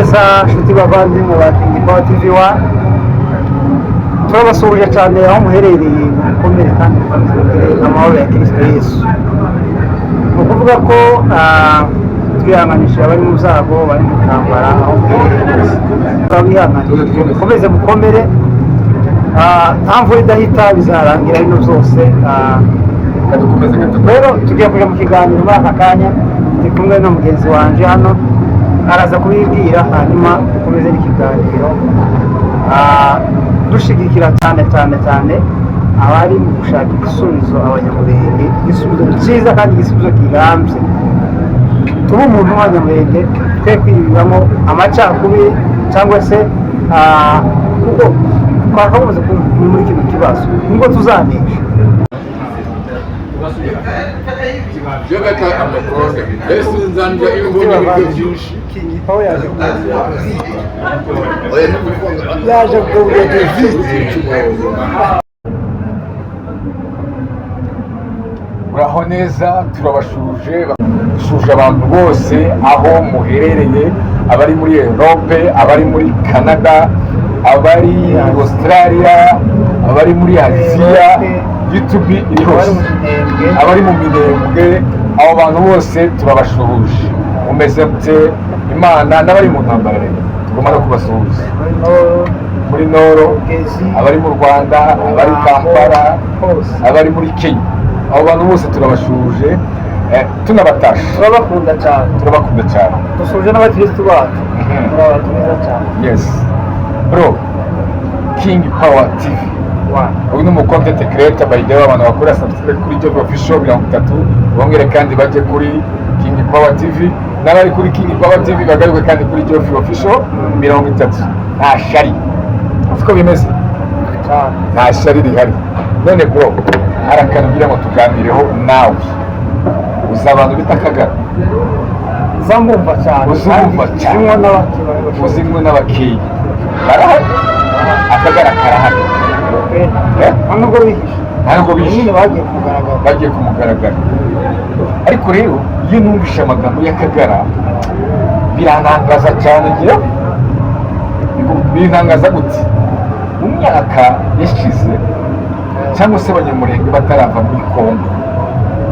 Neza nshuti bavandimwe ba King Power TV One, turabasuhuje cyane aho muherereye, mukomere kandi mukomeze mugire amahoro ya Kristo Yesu. Ni ukuvuga ko twihanganishije abari mu byago, bari mu ntambara, aho muherereye hose turabihanganishije, mukomeze mukomere. Nta mvura idahita, bizarangira bino byose. Dukomeze gato. Rero tugiye kujya mu kiganiro muri aka kanya, ndi kumwe na mugenzi wanje hano, araza kubibwira, hanyuma dukomeze n'ikiganiro. Dushigikira cyane cyane cyane abari mu gushaka igisubizo Abanyamurenge, igisubizo cyiza kandi igisubizo kirambye. Tube umuntu w'Abanyamurenge, twe kwibibamo amacakubiri cyangwa se kuko twakagombye kuba muri kino kibazo nibwo tuzanesha. Byo gata amakonde ese nzandya imbona ibiryo byinshi. King Power yaje Oya, ntibikonga. Yaje kugaburira David. Muraho neza, turabashuje, dushuje abantu bose aho muherereye, abari muri Europe, abari muri Canada, abari Australia, abari muri Aziya, YouTube iri abari hose, mu Minembwe, abari mu Minembwe, abo bantu bose turabashuhuje. Mumeze mute? Imana n'abari mu ntambara rero tugomba no kubasuhuza. Muri Noro, muri Noro, Rugezi, abari mu Rwanda, abari Kampala, hose, abari muri Kenya, abo bantu bose turabashuhuje, tunabatasha. Turabakunda cyane. Turabakunda cyane. Dusuje n'abakirisitu bacu. Muri abantu beza cyane. Yes bro, King Power TV. One. Uyu ni umu content creator, by the way. Abantu bakora subscribe kuri Job Official 30, bongere kandi bajye kuri King Power TV, n'abari kuri King Power TV bagaruke kandi kuri Job Official 30. Nta shari, siko bimeze? Cyane. Nta shari rihari. None bro, hari akantu ngira ngo tuganireho nawe. Uzi abantu bita Akagara? Uzamwumva cyane. Uzumva cyane. Zimwe n'abakiriya. Uzi mwe n'abakeyi barahari, Akagara karahari. Eh? Nta nubwo bihishe. Ntabwo bishe. Nyine bagiye kugaragara. Bagiye kumugaragara. Ariko rero iyo numvise amagambo y'Akagara birantangaza cyane. Ngira bintangaza gute? Mu myaka yashize, cyangwa se Abanyamurenge batarava muri Kongo,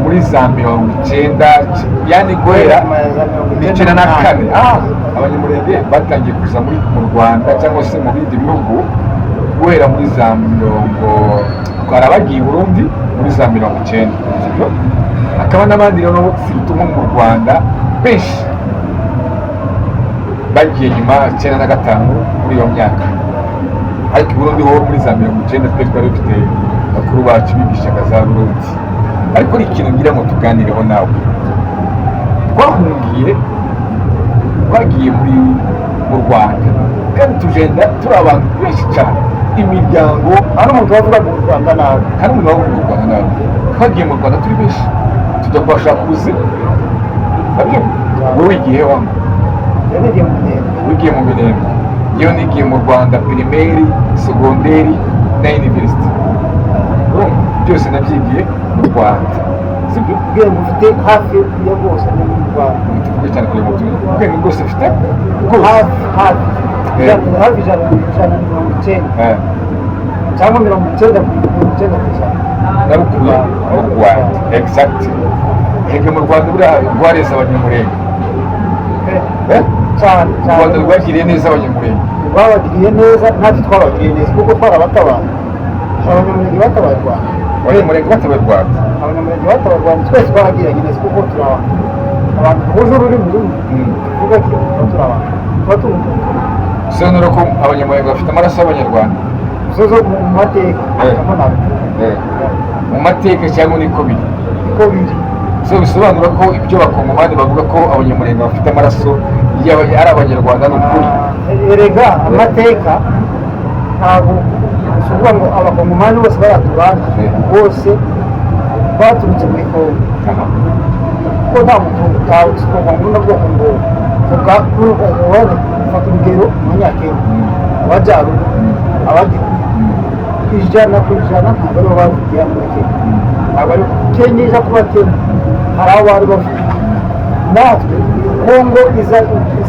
muri za 90, yani guhera 94, Abanyamurenge batangiye kuza muri mu Rwanda cyangwa se mu bindi bihugu guhera muri za mirongo, hari abagiye i Burundi muri za 90, sibyo? Hakaba n'abandi rero surtout nko mu Rwanda benshi bagiye nyuma 95, muri iyo myaka. Ariko i Burundi ho muri za 90 twe twari dufite bakuru bacu bigishaga za Burundi. Ariko ni ikintu ngira ngo tuganireho nawe. Twahungiye, twagiye muri mu Rwanda kandi tugenda turi abantu benshi cyane, imiryango. Hari umuntu wavugaga u Rwanda nabi. Hari umuntu wavuga u Rwanda nabi. Twagiye mu Rwanda turi benshi, tujya kuhashaka ubuzima. Nabyo wowe wigiye wangu? Yanigiye mu Minembwe. Wigiye mu Minembwe. Yewe, nigiye mu Rwanda primaire, secondaire na university. Urumva, byose nabyigiye mu Rwanda, sibyo? Ubwenge ufite hafi ya bwose ni mu Rwanda. Tuvuge cyane kugira ngo tumenye ubwenge bwose mfite bwose. Hafi hafi. Eh. Hafi 190 cyangwa 90%. Narukuye mu Rwanda, exact. Hege mu Rwanda buriya rwareze Abanyamurenge. Eh? Cyane. U Cyane. Rwanda rwagiriye neza Abanyamurenge. Rwabagiriye neza, natwe twabagiriye neza kuko twarabatabaye. Abanyamurenge batabaye u Rwanda. Abanyamurenge batabaye u Rwanda. Abanyamurenge batabaye u Rwanda, twese twaragiranye neza kuko turi abantu, abantu duhuje ururimi rumwe. Tuvuga ko tuba turi abantu, tuba turi umuntu. Bisobanura ko Abanyamurenge bafite amaraso y'Abanyarwanda. Zo mu mateka. Eh. Cyangwa ntabwo. Mu mateka cyangwa niko biri? Niko biri. So bisobanura ko ibyo Abakongomani bavuga ko Abanyamurenge bafite amaraso ari Abanyarwanda ni ukuri? Erega amateka ntabwo si ukuvuga ngo Abakongomani bose baratubana. Eh. Bose baturutse muri Kongo. Kuko nta muntu utawutsindwa ngo bwoko ngo vuga. Fata urugero Abanyakenya, Abajyaruguru, Abagikuyu, 100% ntabwo aribo bavugiye muri Kenya. Ntabwo ari Kenya iza kuba Kenya, hari aho bari bavuye. Natwe Kongo iza,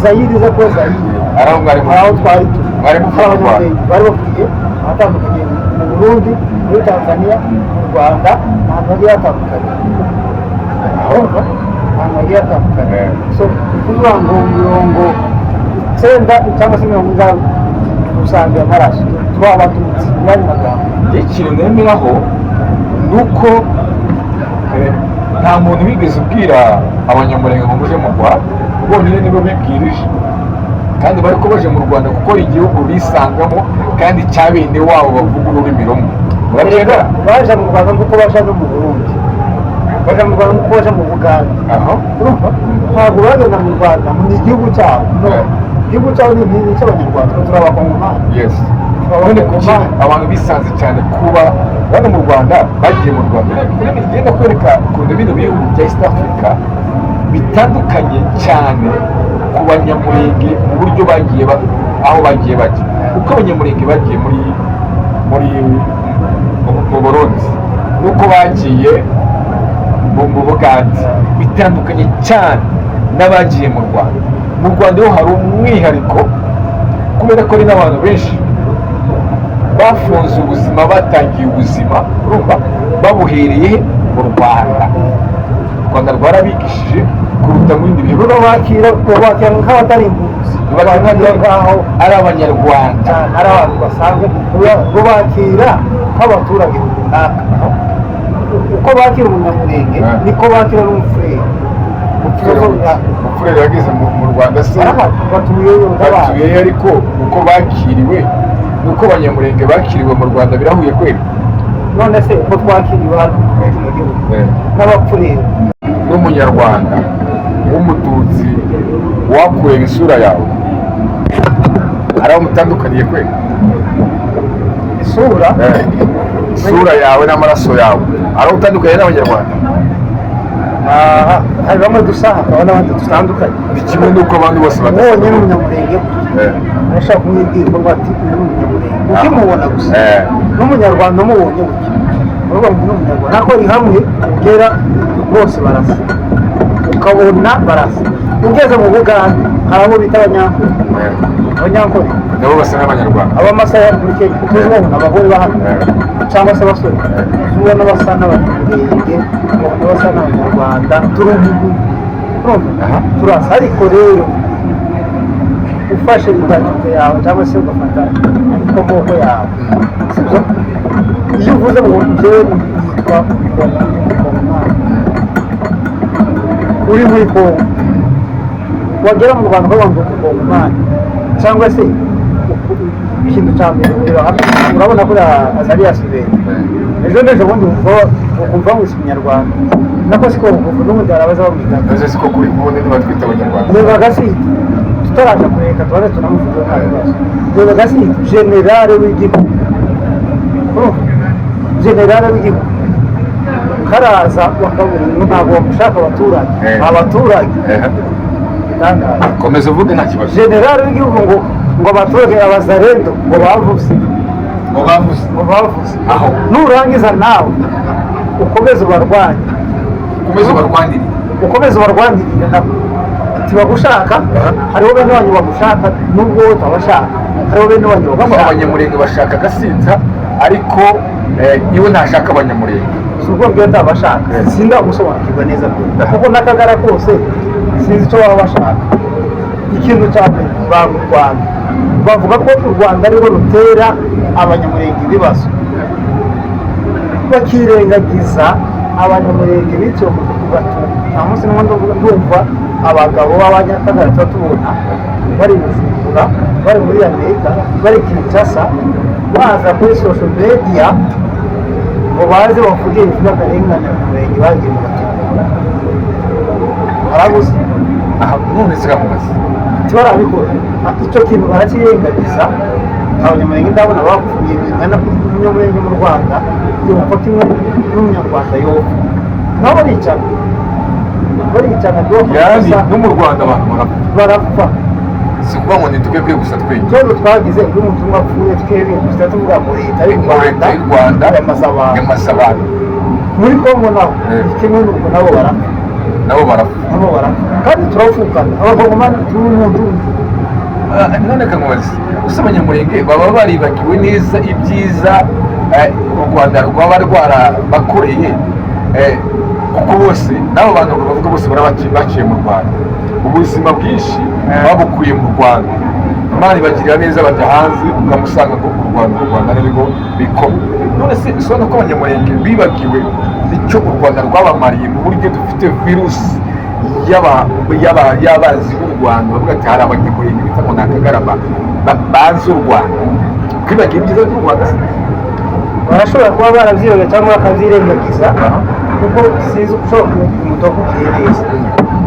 Zayire iza kuba Zayire. Hari aho mwari muri? Hari aho twari turi. Mwari muvuye mu Rwanda? Abanyamurenge bari bavuye ahatandukanye, mu Burundi, muri Tanzania, mu Rwanda, ahantu hagiye hatandukanye. Urumva, ahantu hagiye hatandukanye. So ni ukuvuga ngo 90 cyangwa se 50 dusangiye amaraso, tuba Abatutsi mu yandi magambo. Ikintu nemeraho ni uko nta muntu wigeze ubwira Abanyamurenge ngo muje mu Rwanda. Bonyine nibo bibwirije, kandi bari ko baje mu Rwanda kuko ari igihugu bisangamo kandi cya bene wabo bavuga ururimi rumwe. Murabyemera? Baje mu Rwanda nk'uko baje no mu Burundi, baje mu Rwanda nk'uko baje mu Buganda. Urumva, ntabwo bagenda mu Rwanda ni igihugu cyabo. No, igihugu cyabo ni icy'Abanyarwanda, turi Abakongomani. None kuki abantu bisanze cyane kuba hano mu Rwanda, bagiye mu Rwanda? Ururimi rigenda kwereka ukuntu bino bihugu bya East Africa bitandukanye cyane ku Banyamurenge mu buryo bagiye aho bagiye bajya. Uko Abanyamurenge bagiye muri mu Burundi n'uko bagiye mu Bugande bitandukanye cyane n'abagiye mu Rwanda. Mu Rwanda ho hari umwihariko kubera ko hari n'abantu benshi bafunze ubuzima, batangiye ubuzima, urumva, babuhereye mu Rwanda. U Rwanda rwarabigishije kuruta mu bindi bihugu. Rubakira nk'abatari impunzi. Rubakira nk'aho ari Abanyarwanda. Cyane, ari abantu basanzwe. Rubakira nk'abaturage runaka. Uko bakira Umunyamurenge niko bakira n'Umufurere. Umufurere yageze mu Rwanda se? Batuyeyo nk'abantu. Batuyeyo, ariko uko bakiriwe nuko Abanyamurenge bakiriwe mu Rwanda birahuye kweli? None se uko twakiriwe hano mu gihugu n'Abapfurere? N'Umunyarwanda w'Umututsi wakureba isura yawe, hari aho mutandukaniye kweli? Isura? Isura yawe n'amaraso yawe, hari aho utandukaniye n'Abanyarwanda? Aha hari bamwe dusa, hakaba n'abandi dutandukanye. Ni kimwe n'uko abandi bose badasa. Ubonye n'Umunyamurenge arashaka kumwibwira ngo ati uyu ni Umunyamurenge ukimubona gusa. N'Umunyarwanda umubonye gutya uravuga ngo ni Umunyarwanda. Nako ari hamwe ugera bose barasa, ukabona barasa. Ugeze mu Bugande hari abo bita Abanyankore. Abanyankore Nabo basa n'Abanyarwanda. Abamasayi hano muri Kenya tuzibona, abagore ba hano cyangwa se abasore tubona basa n'Abanyamurenge, ubona basa n'Abanyarwanda. Turi umuntu, urumva, turasa. Ariko rero ufashe identité yawe cyangwa se ugafata inkomoko yawe, sibyo? Iyo uvuze ngo njyewe nitwa Umukongomani uri muri Kongo, wagera mu Rwanda ukavuga ngo Umukongomani, cyangwa se ikintu cya mbere ureba hamwe, urabona ko Azarias Ibere ejo n'ejo bundi ukumva ngo si Umunyarwanda, nako siko ukumva n'ubundi harabaza bamwita. Ese siko kuri ubundi ntibatwita Abanyarwanda? Reba Gasito, tutaraja kureka tubanze tunamuvuga, nta bibazo. Reba Gasito, général w'igihugu. Urumva? Général w'igihugu karaza bakabura ngo ntabwo bamushaka abaturage. Abaturage itangaza. Komeza uvuge, nta kibazo. Général w'igihugu ngo abaturage Abazarendo ngo bavuze. Ngo bavuze. Ngo bavuze. Aho. Nurangiza nawe ukomeze ubarwanye. Ukomeze ubarwanirire. Ukomeze ubarwanirire nabo ntibagushaka. Hariho bene wanyu bagushaka, nubwo wowe utabashaka, hariho bene wanyu Bamwe bagushaka. Abanyamurenge bashaka Gasinza, ariko iwe ntashaka Abanyamurenge. Si ubwo mbwiye atabashaka. Sindagusobanukirwa neza pe, kuko n'Akagara kose sinzi icyo baba bashaka. Ikintu cya mbere, banga u Rwanda. Bavuga ko u Rwanda ariho rutera Abanyamurenge ibibazo, bakirengagiza Abanyamurenge biciwe mu Gatumba. Nta munsi n'umwe ndumva abagabo b'Abanyakagara tuba tubona bari Bujumbura, bari muri Amerika, bari Kinshasa, baza kuri social media ngo baze bavuge inzirakarengane Abanyamurenge bagiye mu Gatumba. Barabuze. Aha none siramubaza. Ntibarabikora. Icyo kintu barakirengagiza. Abanyamurenge ndabona bapfuye bingana. Umunyamurenge mu Rwanda yumva kimwe n'Umunyarwanda yopfa, nabo baricana, baricana. Yani no mu Rwanda abantu barapfa. Barapfa. Si ukuvuga ngo ni twebwe gusa twenyine. Ikibazo twagize, iyo umuntu umwe apfuye twebwe duhita tuvuga ngo leta y'u Ngo leta Rwanda y'u Rwanda yamaze abantu. Yamaze abantu. Muri Kongo naho kimwe n'uko, nabo barapfa. Nabo barapfa. Nabo barapfa kandi turapfukana. Abakongomani turi umuntu umwe. None kankubaze, gusa Abanyamurenge baba baribagiwe neza ibyiza u Rwanda rwaba rwarabakoreye, kuko bose n'abo bantu bavuga bose baciye mu Rwanda, ubuzima bwinshi babukuye mu Rwanda. Imana ibagirira neza bajya hanze, ukamusanga ngo u Rwanda, u Rwanda nirwo bikoma. None se bisobanura ko Abanyamurenge bibagiwe icyo u Rwanda rwabamariye, mu buryo dufite virusi y'abazi b'u Rwanda bavuga ati hari Abanyamurenge bita ngo ni Akagarama banze u Rwanda? Twibagiwe ibyiza by'u Rwanda se? Barashobora kuba barabyibaga cyangwa bakabyirengagiza, kuko sinzi uko ushobora kwibagirwa umuntu wakugiriye neza.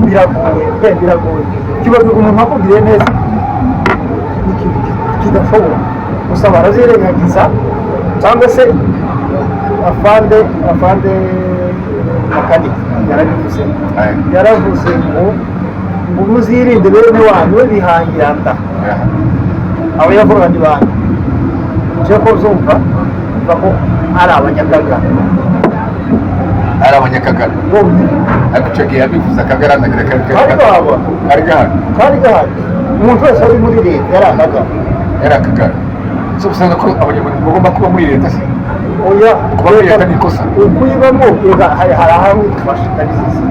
Biragoye pe, biragoye kwibagirwa umuntu wakugiriye neza, ni ikintu kidashoboka. Gusa barabyirengagiza, cyangwa se afande Makanika yarabivuze, yaravuze ngo muzirinde bene wanyu we bihangira nda. Abo yavuga ni bande? Je ko uzumva mva ko ari Abanyakagara. Ari Abanyakagara. Bonyine. Ariko icyo gihe yabivuze Akagara na kari Kari gahaba. Kari gahari. Kari gahari, umuntu wese wari muri leta yari Akagara. Yari Akagara. So usanga ko Abanyamurenge bagomba kuba muri leta se? Oya. Kuba muri leta ni ikosa? Ukuyibamo ega hari hamwe idufasha, ndabizi.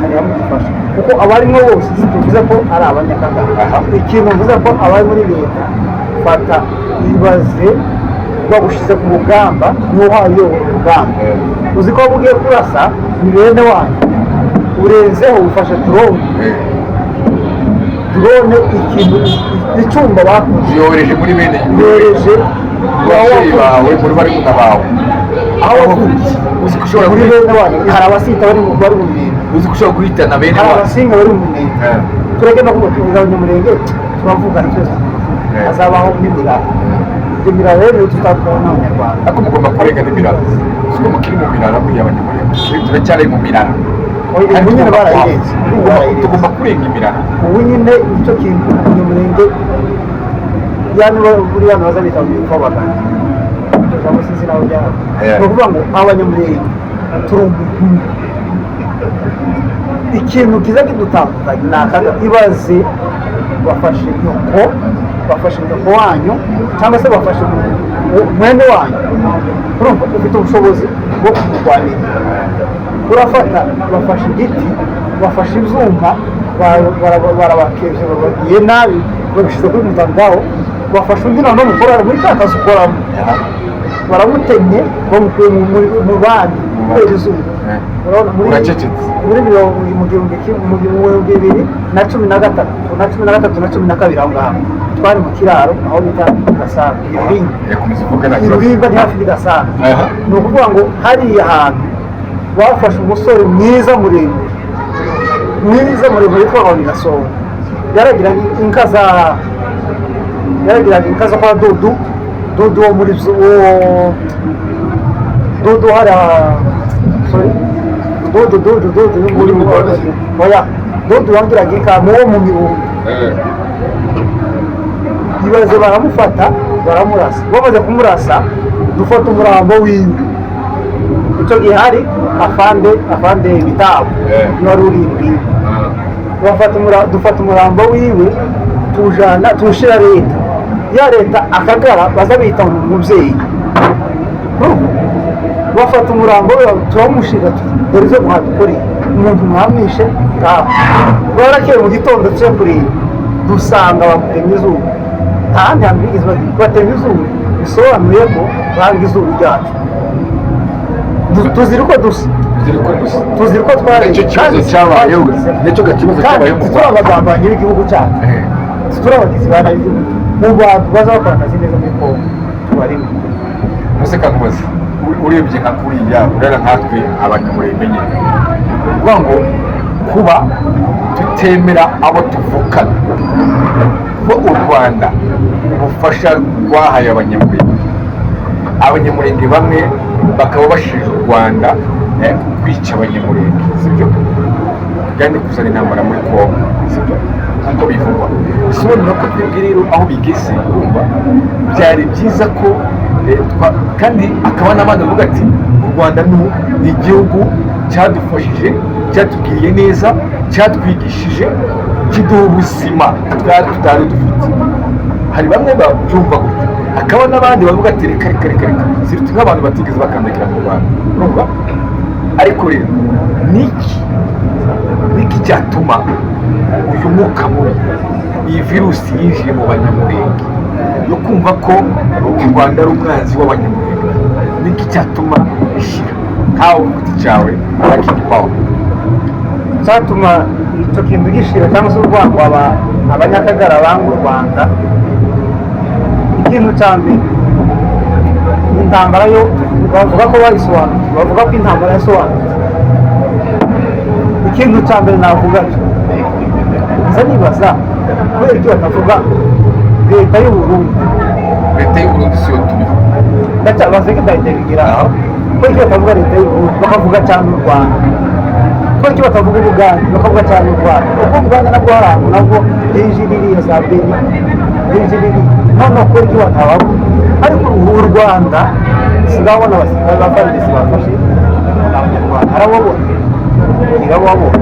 Hari hamwe idufasha, kuko abarimo bose tuvuze ko ari Abanyakagara. Ikintu mvuze ko abari muri leta, fata ibaze bagushyize ku rugamba, niwo uyobora urugamba. Uzi ko waba ugiye kurasa ni bene wanyu, urenzeho ufashe drone. Drone, ikintu icyumba bakoze. Yohereje muri bene yohereje ababyeyi bawe, muri barumuna bawe. Aho wavukiye. Uzi ko ushobora Muri bene wanyu hari Abasita bari mu Minembwe. Uzi ko ushobora guhitana bene Hari wanyu. Abasinga bari mu Minembwe. Turagenda kuba Abanyamurenge turavuga twese, hazabaho n'imirara. Ibyo mirara rero tutandukana n'Abanyarwanda. Ariko mugomba kurenga n'imirara. Uzi ko mukiri mu mirara muri Abanyamurenge? Turacyari mu mirara. Oya, Kandi ubu nyine tugomba barayirenze. kuhava. Ubu barayirenze. Tugomba kurenga imirara. Ubu nyine nicyo kintu Abanyamurenge yani buriya baza bita ibifobagana, iryo jambo sinzi naho ryaba. Ni ukuvuga ngo Abanyamurenge turi umuntu umwe. Ikintu kiza kidutandukanye ni akaga. Ibaze bafashe nyoko, bafashe nyoko wanyu, cyangwa se bafashe mwene wanyu, urumva ufite ubushobozi bwo kumurwanira, urafata bafashe igiti, bafashe ibyuma, barabakeje, babagiye nabi, babishyize kuri mutandao. Bafashe undi noneho mukorana muri ka kazi ukoramo, baramutemye, bamukuye mu bandi kubera izuba. Urabona Uracecetse. Muri mirongo mu gihumbi kimwe mu 2013 na 13 na 12, aho ngaho twari mu kiraro aho bita Gasabo, i Rurinda. Yakomeza uvuga, nta kibazo. I Rurinda ni hafi y'i Gasabo. Ni ukuvuga ngo hariya hantu bafashe umusore mwiza muremure, mwiza muremure witwa Nkoni Gasongo. Yaragiraga inka za, yaragiraga inka zo kwa Dudu, Dudu wo muri wo Dudu hariya, sorry, Dudu, Dudu, Dudu. Uri mu Rwanda? Oya, Dudu wangiraga inka mu wo mu Mibumbi. Ibaze baramufata baramurasa, bamaze kumurasa dufata umurambo wiwe. Icyo gihe hari afande Bitabo wari uri iwiwe. Dufata umurambo wiwe, tuwujana, tuwushyira leta ya leta Akagara baza bita umubyeyi. Bafata umurambo we turamushyira, dore ibyo mwadukoreye, umuntu mwamwishe ngaho. Barakeye mu gitondo tujya kureba, dusanga bamutemye izuru. Nta handi hantu bigeze batema izuru, bisobanuye ko banga izuru ryacu. Tuzira uko dusa. Tuzira uko dusa. Tuzira uko twari. Nicyo kibazo cyabayeho, nicyo kibazo Kandi cyabayeho mu turi Rwanda. abagambanyi b'igihugu cyacu, turi abagizi ba nabi b'igihugu. Mu bantu baza bakora akazi neza muri Kongo tubarimo. Muse kankubaze, urebye nka kuriya urera nkatwe Abanyamurenge nyine, kuvuga ngo kuba tutemera abo tuvukana, kuba u Rwanda ubufasha rwahaye Abanyamurenge, Abanyamurenge bamwe bakaba bashinja u Rwanda kwica Abanyamurenge, sibyo? Kandi kuzana intambara muri Kongo, sibyo? Nk'uko bivugwa, bisobanura ko twebwe rero aho bigeze, urumva byari byiza ko kandi akaba n'abandi bavuga ati u Rwanda ni igihugu cyadufashije, cyatugiriye neza, cyatwigishije, kiduha ubuzima twari tutari dufite. Hari bamwe babyumva gutyo, hakaba n'abandi bavuga ati reka, reka, reka, reka, surtout nk'abantu batigeze bakandagira mu Rwanda, urumva? Ariko rero niki cyatuma uyu mwuka mubi, iyi virusi yinjiye mu Banyamurenge yo kumva ko u Rwanda ari umwanzi w'Abanyamurenge, niki cyatuma ishira nkawe ku giti cyawe nka King Power? Cyatuma icyo kintu gishira cyangwa se urwango Abanyakagara banga u Rwanda, ikintu cya mbere, intambara yo bavuga ko bayisobanuye, bavuga ko intambara yasobanutse. Ikintu cya mbere navuga cyo, nza nibaza kubera icyo batavuga leta y'u Burundi. Leta y'u Burundi siyo turiho. Ndacyabaze ko ndayitegera aho. Kubera icyo batavuga leta y'u Burundi, bakavuga cyane u Rwanda? Kubera icyo batavuga Ubugande, bakavuga cyane u Rwanda? Kuko Ubugande nabwo hari ahantu nabwo hinjira iriya za Beni, hinjira iriya. Noneho kubera icyo batabavuga ariko ubu u Rwanda? Sindabona abasirikare ba FARDC bafashe Abanyarwanda. Harababona? Ntirababona.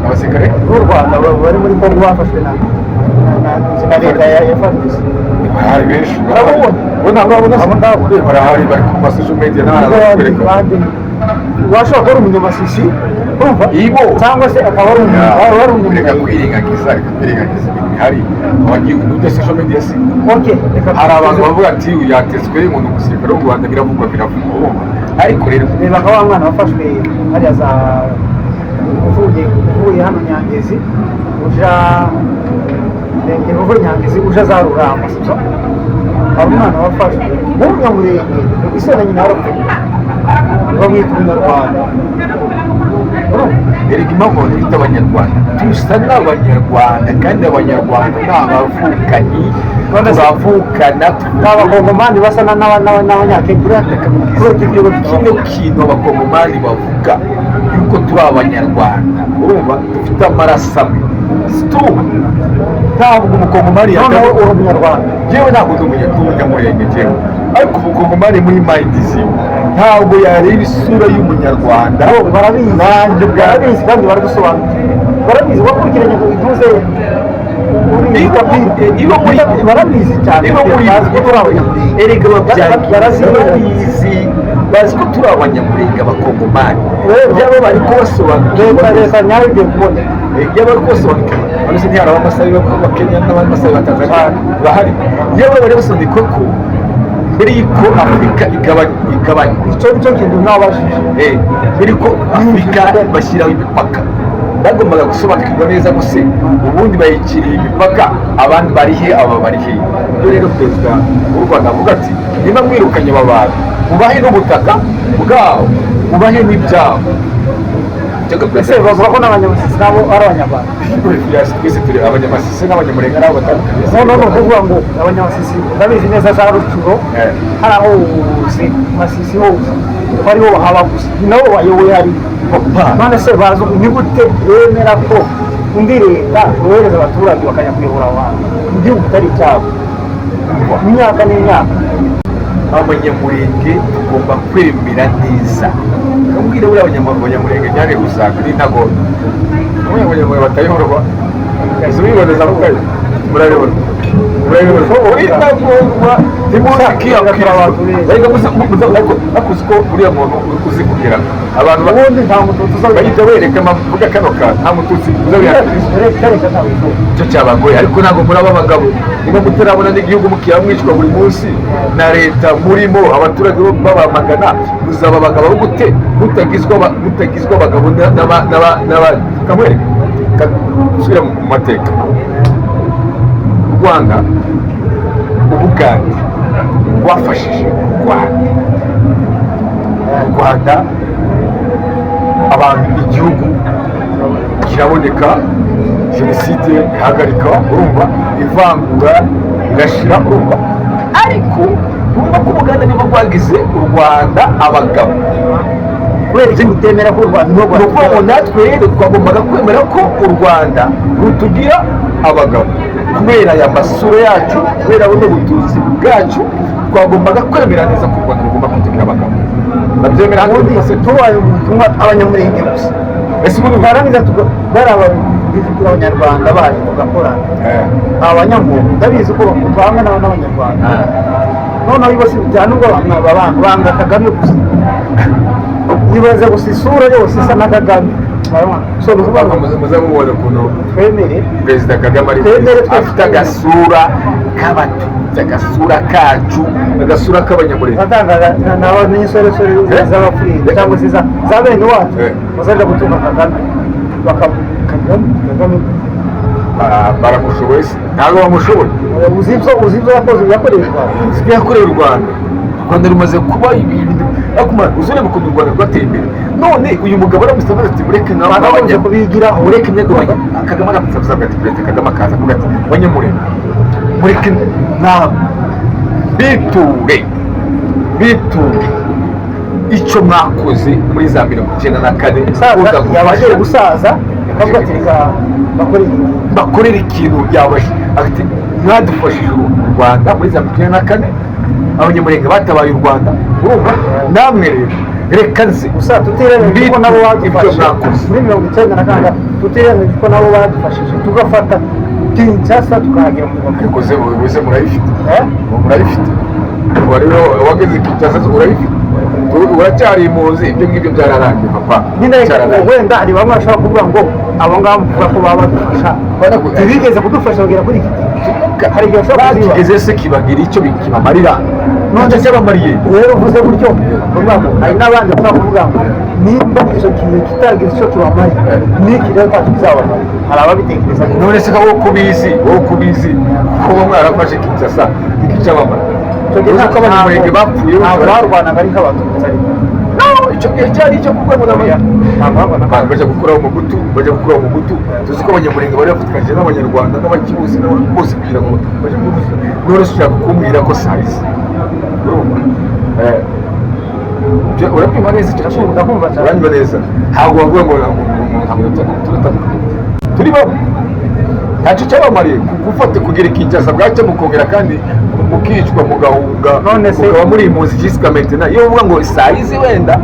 Abasirikare b'u Rwanda bari muri Kongo bafashwe na leta ya FARDC. Barahari benshi. Urababona? Bo ntabwo babona. Abo ndabona. Barahari, bari ku ma social media n'ahantu Abandi bakwereka. Bandi washobora kuba ari umunyamasisi, urumva? Ibo. Cyangwa se akaba ari umuntu ari Reka umunyamurenge. kwirengagiza, reka kwirengagiza ibintu bihari. Abagiye ujya social media si Okay, reka. Hari abantu bavuga ati uyu yatezwe ngo ni umusirikare w'u Rwanda. Biravugwa, biravugwa, urumva? Ariko rero Reba nka wa mwana wafashwe hariya za uvuye hano Nyangezi uja, uvuye Nyangezi uja za Ruramba, sibyo? Hari umwana wafashwe w'umunyamurenge, ise na nyina barapfuye, bamwita Umunyarwanda. Urumva? Erega impamvu twita Abanyarwanda, dusa n'Abanyarwanda, kandi Abanyarwanda ni abavukanyi, turavukana. Ni Abakongomani basa n'Abanyakenya kubera ibyo. Kino kintu Abakongomani bavuga yuko turi Abanyarwanda, urumva, dufite amaraso amwe situ. Ntabwo Umukongomani Noneho yajya uri Umunyarwanda. Yewe, ntabwo ndi Umunyamurenge njyewe, ariko Umukongomani muri mind ziwe ntabwo yareba isura y'Umunyarwanda. Bo barabizi. Nanjye ubwanjye. Barabizi kandi baradusobanukiwe, barabizi. Wakurikiranye intuze Ibo muri barabizi cyane. Ibo muri Bazi ko turi Abanyamurenge. Erega babyagiye. Barabizi. Barabizi, bazi ko turi Abanyamurenge Abakongomani. Rero, yaba bari kubasobanukirwa leta nyayo igiye kuboneka. Yaba bari kubasobanukirwa, hano se ntihari Abamasayi b'Abakenya n'Abamasayi ba Tanzania bahari? Yaba bari basobanukirwa ko mbere y'uko Afurika igabanywa Icyo nicyo kintu nabajije. Mbere ko Afurika bashyiraho imipaka, bagombaga gusobanukirwa neza ko se ubundi bayiciriye imipaka, abandi bari he, aba bari he. Ibyo rero perezida w'u Rwanda avuga ati niba mwirukanye aba bantu, mubahe n'ubutaka bwabo, mubahe n'ibyabo. Ese bavuga ko n'Abanyamasisi nabo ari Abanyarwanda? Twese turi Abanyamasisi n'Abanyamurenge n'abo batandukanye. Noneho ni ukuvuga ngo Abanyamasisi, ndabizi neza za Rutshuro, hari aho hose Masisi hose ko ariho bahaba gusa, ni nabo bayoboye hariya. Papa. None se bazi ni gute bemera ko indi leta yohereza abaturage bakajya kuyobora abantu mu gihugu kitari icyabo imyaka n'imyaka? Abanyamurenge tugomba kwemera neza. Kambwira, buriya Abanyamurenge nyane usanga ni intagondwa. Abanyamurenge batayoborwa, ese ubiboneza mukayo murabibona, murabibona, intagondwa ntimuzi kiyakira abantu. Ariko akuzi ko uriya muntu uzi kugira abantu Ubundi nta Mututsi uza bahita bereka mvuga kano kantu, nta Mututsi uza wihakiriza. Reka, reka, ntabwo Icyo cyabagoye, ariko ntabwo muraba abagabo niba mutarabona n'igihugu mukiba mwicwa buri munsi na leta murimo, abaturage babamagana. Muzaba abagabo gute mutagizwe abagabo n'abandi? Kamwereka, gusubira mu mateka, u Rwanda, Ubugande rwafashije u Rwanda, u Rwanda abantu, igihugu kiraboneka, jenoside ihagarika, urumva, ivangura rirashira, urumva? Ariko urumva ko Ubuganda nibo bwagize u Rwanda abagabo. Kubera iki mutemera ko u Rwanda Ni ukuvuga ngo natwe rero twagombaga kwemera ko u Rwanda rutugira abagabo kubera aya masura yacu, kubera buno bututsi bwacu. Twagombaga kwemera neza ko u Rwanda rugomba kutugira abagabo. Babyemera hano Ubundi rwose. Tubaye ubutumwa Abanyamurenge gusa Ese ubundi twarangiza bari Ndakubwira ko Abanyarwanda baje tugakorana, abanyamuntu ndabizi ko banga n'Abanyarwanda. Noneho bose bya nubwo banga Kagame gusa, ibaze gusa isura yose isa na Kagame. So ni ukuvuga ngo Muze mubona ukuntu twemere Perezida Kagame ari Twemere twese. Afite agasura k'Abatutsi, agasura kacu, agasura k'Abanyamurenge. Batangaga nabo n'insoresore z'Abafurere cyangwa se za bene wacu bazaja gutunga Kagame, bakavuga Kagame, Kagame. Baramushoboye se? Ntabwo bamushoboye. Uzi ibyo yakoze, yakoreye u Rwanda. Ibyo yakoreye u Rwanda, u Rwanda rumaze kuba ibintu, ariko uzi ureba ukuntu u Rwanda rwateye imbere. None uyu mugabo aramutse avuze ati mureke nawe Bakagombye kubigiraho. Mureke mwebwe Kagame aramutse avuze ati, Perezida Kagame akaza avuga ati: "Banyamurenge, mureke nawe biture, biture icyo mwakoze muri za 94." Umusaza Kuza yaba agiye gufasha gusaza, akavuga ati: "Reka bakore iyi ngiyi." Bakorera ikintu byabasha, ati: "Mwadufashije u Rwanda muri za 94, Abanyamurenge batabaye u Rwanda, urumva namwe rero reka nze Gusa tutirengagije ko nabo ibyo badufashije mwakoze." muri 96, tutirengagije ko nabo badufashije tugafata Kinshasa, tukahagera mu Rwanda. Ariko ze wese murayifite? Eh? Murayifite? Ubu rero wageze Kinshasa urayifite, uracyari impunzi, ibyo ngibyo byararangiye, papa. Nyine Byararangiye. wenda hari bamwe bashobora kuvuga ngo abo ngabo muvuga ko baba badufasha ntibigeze kudufasha kugera kuri iki gihe. Hari igihe bashobora kuziba. Bakigeze se kibagira icyo kibamarira? None se bamariye? Rero uvuze gutyo, uvuga ngo hari n'abandi bashobora kuvuga ngo nimba icyo kintu kitagize icyo kibamariye, n'iki rero ntacyo kizabamara. Hari ababitekereza. None se wowe ko ubizi, wowe ko ubizi kuba mwarafashe Kinshasa, iki cyabamara? Icyo gihe Uzi ko Abanyamurenge bapfuye? Ntabwo barwanaga ari nk'Abatutsi, ariko No, icyo gihe cyari icyo kuvuga ngo ntabwo barwanaga. Abantu bajya gukuraho Mobutu, bajya gukuraho Mobutu. Tuzi ko Abanyamurenge bari bafatikanyije n'Abanyarwanda n'Abakibuzi bose kugira ngo bajye muri. None se ushaka kumbwira ko sayizi, urumva? Urabyumva neza icyo kintu? Ndakumva cyane. Uranyumva neza? Ntabwo bavuga ngo ntabwo turatandukanye, turi bamwe. Ntacyo cyabamariye gufata kugira Kinshasa, bwacya mukongera kandi mukicwa, mugahunga, None se- mukaba muri impunzi jusqu'à maintenant. Iyo uvuga ngo sayizi wenda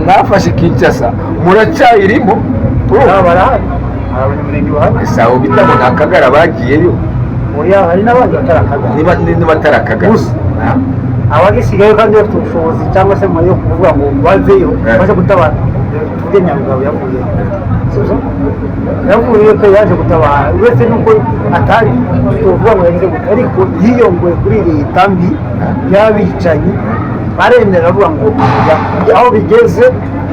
mwafashe Kinshasa muracyayirimo, urumva? Nabo barahari, hari Abanyamurenge bahari. Sawo bita ngo ni Akagara, bagiyeyo. Oya, hari n'abandi batarakagara. Niba atari Akagara. Gusa abagisigaye kandi bafite ubushobozi cyangwa se yo kuvuga ngo baveyo baje gutabara, tuvuge Nyarugabo yavuye, sibyo? Yavuye ko yaje gutabara, uretse n'uko atari tuvuga ngo yagize gute, ariko yiyongoye kuri leta mbi y'abicanyi, baremera avuga ngo aho bigeze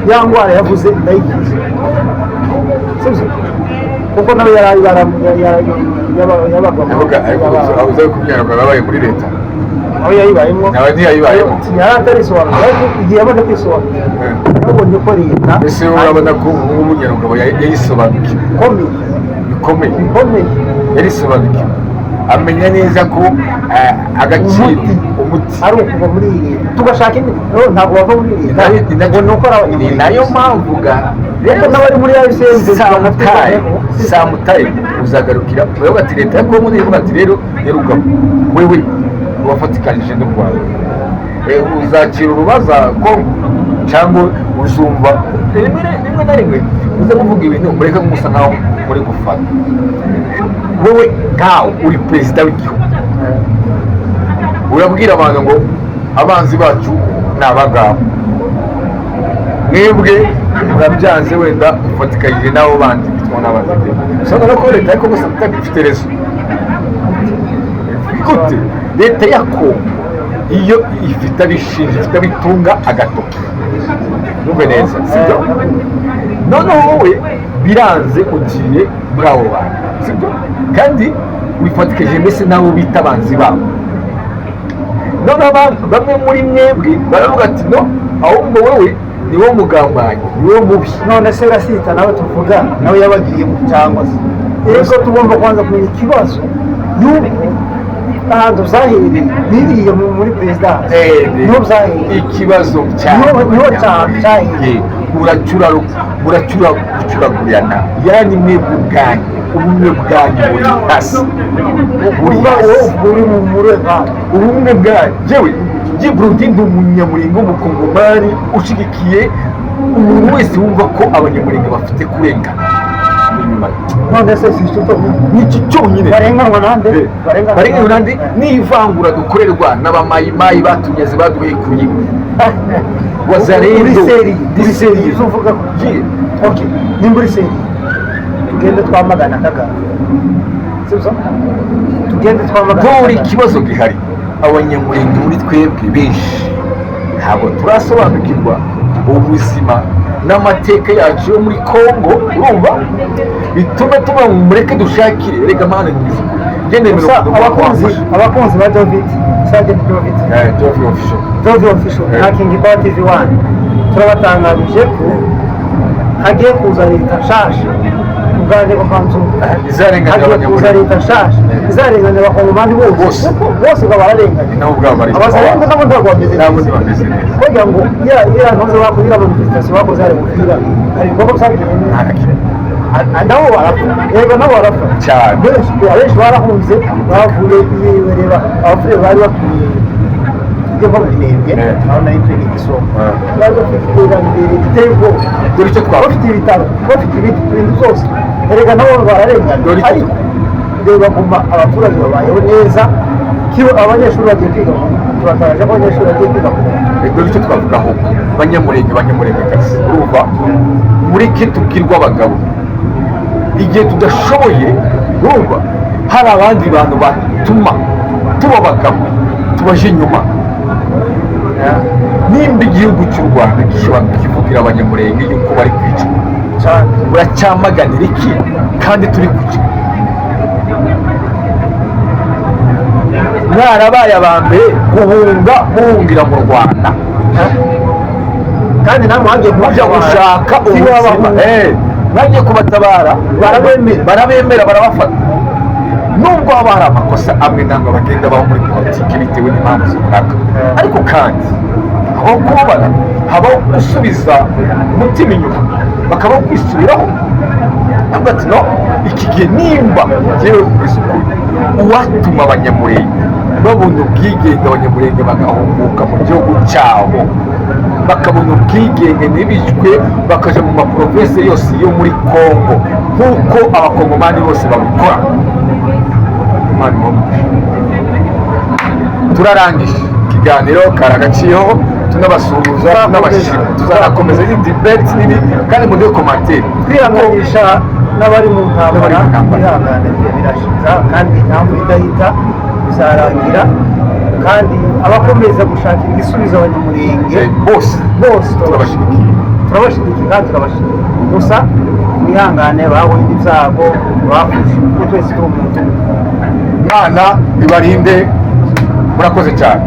ya ndwara yavuze ndayigize, sibyo? Kuko nawe yari yabaga Ndavuga ariko uza kubwira ngo babaye muri leta. Aho yayibayemo. Nawe ntiyayibayemo. Yari atarisobanura, ariko igihe yamaze kwisobanura yabonye ko leta Ese wowe urabona ko ubu Nyarugabo yayisobanukiwe? Ikomeye. Bikomeye. Bikomeye. Yarisobanukiwe, amenya neza ko agaciro Umuti. Umuti ari ukuva muri iyi leta tugashaka indi. No, ntabwo bava muri iyi leta ngo ni uko ari ni Abanyamurenge. Nayo mpamvu ga Rero n'abari muri AFCM sometime, sometime uzagarukira uravuga ati leta ya Kongo nivuga ati: "Rero Nyarugabo, wewe wafatikanije n'u Rwanda, uzacira urubaza Kongo cyangwa uzumva." Rimwe na rimwe uza kuvuga ibintu, mureke musa nkaho muri gufana. Wowe nkawe uri perezida w'igihugu, urabwira abantu ngo abanzi bacu ni abangaba, mwebwe murabyanze, wenda mufatikanyije n'abo bandi bitwa n'abanzi. Usanga no kuba leta ya Kongo ifite raison. Gute leta ya Kongo iyo ifite abishinja, ifite abitunga agatoki? Numve neza, sibyo? Noneho wowe biranze, ugiye muri abo bantu, sibyo? Kandi wifatikanyije mbese n'abo bita abanzi babo. Noneho bamwe muri mwebwe baravuga ati: "No, ahubwo wowe ni wowe mugambanyi, ni wowe mubi." None se Rasita nawe tuvuga, nawe yabagiyemo cyangwa se? Yego, tugomba kubanza kumenya ikibazo y'uko ahantu byahereye biriya muri perezidansi niho byahereye. Ikibazo cya Niho cyahereye. Muracura, muracura gucuragurana, yani mwebwe ubwanyu, ubumwe bwanyu buri hasi, buri Uba hasi. Wowe uri mu muri Ubumwe bwanyu, jewe njye Burundi ndi Umunyamurenge w'Umukongomani ushigikiye umuntu wese wumva ko Abanyamurenge bafite kurengana. inyuma. None se si icyo cyonyine? Ni iki cyonyine. Barenganwa nande? Barenganwa nande n'ivangura dukorerwa n'abamayimayi batunyaze, baduhekuye, wazalendo. Uri sérieux? Uri sérieux? Izo uvuga ko Yeah. Okay, nimba uri sérieux, tugende twamagana Kagame, sibyo? Tugende twamagana Dore Kagame. ikibazo gihari: Abanyamurenge muri twebwe benshi ntabwo turasobanukirwa ubuzima n'amateka yacu yo muri Kongo. Urumva, bituma tuba ngo mureke dushakire. Reka mana ngize ukuri, ngende. Gusa abakunzi ba David, Sergeant David, David Official. David Official na King Power TV 1, turabatangarije ko hagiye kuza leta nshasha ubwanjye ko kanzu izarenganira hagiye kuza Abanyamurenge. leta nshasha izarenganira Abakongomani bose. Bose. Kuko bose ngo bararenganye. Nabo ubwabo bari Abazalendo nabo ntabwo bameze ntabwo neza. ntibameze neza. Kugira ngo ya ntuze bakoze, iriya manifestation bakoze hari umupira, hari ibikorwa byagiye neza. Nta na kimwe. Nabo barapfa, yego, nabo barapfa. Cyane. Benshi, abenshi barahunze, bavuye iwe. Reba abapfuye bari batuye, tujye nko mu Minembwe, aho nari ntuye Igisonga, bari bafite iterambere riteye ubwoba, Dore icyo twavuga. bafite ibitaro, bafite ibindi bintu byose. Erega nabo bararengana. Dore icyo- Ariko reba guma abaturage babayeho neza. Kiba abanyeshuri bagiye kwiga, turatangaje ko abanyeshuri bagiye kwiga ku buntu. Dore icyo twavuga ahubwo: Banyamurenge, Banyamurengekazi, urumva, mureke tubwirwe abagabo igihe tudashoboye. Urumva, hari abandi bantu batuma tuba abagabo, tubaje inyuma. Nimba igihugu cy'u Rwanda gishobora kukivugira Abanyamurenge yuko bari kwicwa, cyane, muracyamaganira iki kandi turi kucyo? Mwarabaye aba mbere guhunga, muhungira mu Rwanda. Kandi namwe hagiye mujya gushaka ubuzima. Bagiye kubatabara. Barabemera. Barabemera, barabafata, nubwo haba hari amakosa amwe n'amwe bagenda baho muri politiki bitewe n'impamvu runaka. Ariko kandi habaho kubabara, habaho gusubiza umutima inyuma, bakabaho kwisubiraho. Ntabwo ati no iki gihe nimba ngewe kubisa ukuri, uwatuma Abanyamurenge babona ubwigenge, Abanyamurenge bagahunguka mu gihugu cyabo, bakabona ubwigenge, ntibicwe, bakaja mu maprovinsi yose yo muri Kongo nk'uko Abakongomani bose babikora, Imana imuhe umugisha. Turarangije ikiganiro karagaciyeho, tunabasuhuza, tunabashima. Tuzanakomeza n'indi debate n'ibindi, kandi muduhe commentaire. Twihanganisha n'abari mu ntambara. N'abari mu ntambara. Kwihangana, ibihe birashira, kandi impamvu idahita bizarangira, kandi abakomeza gushakira igisubizo Abanyamurenge bose bose turabashyigikiye. Turabashyigikiye kandi turabashyigikiye. Gusa mwihangane, babonye ibyago, bapfushe, kuko twese turi umuntu umwe. Imana ibarinde, murakoze cyane.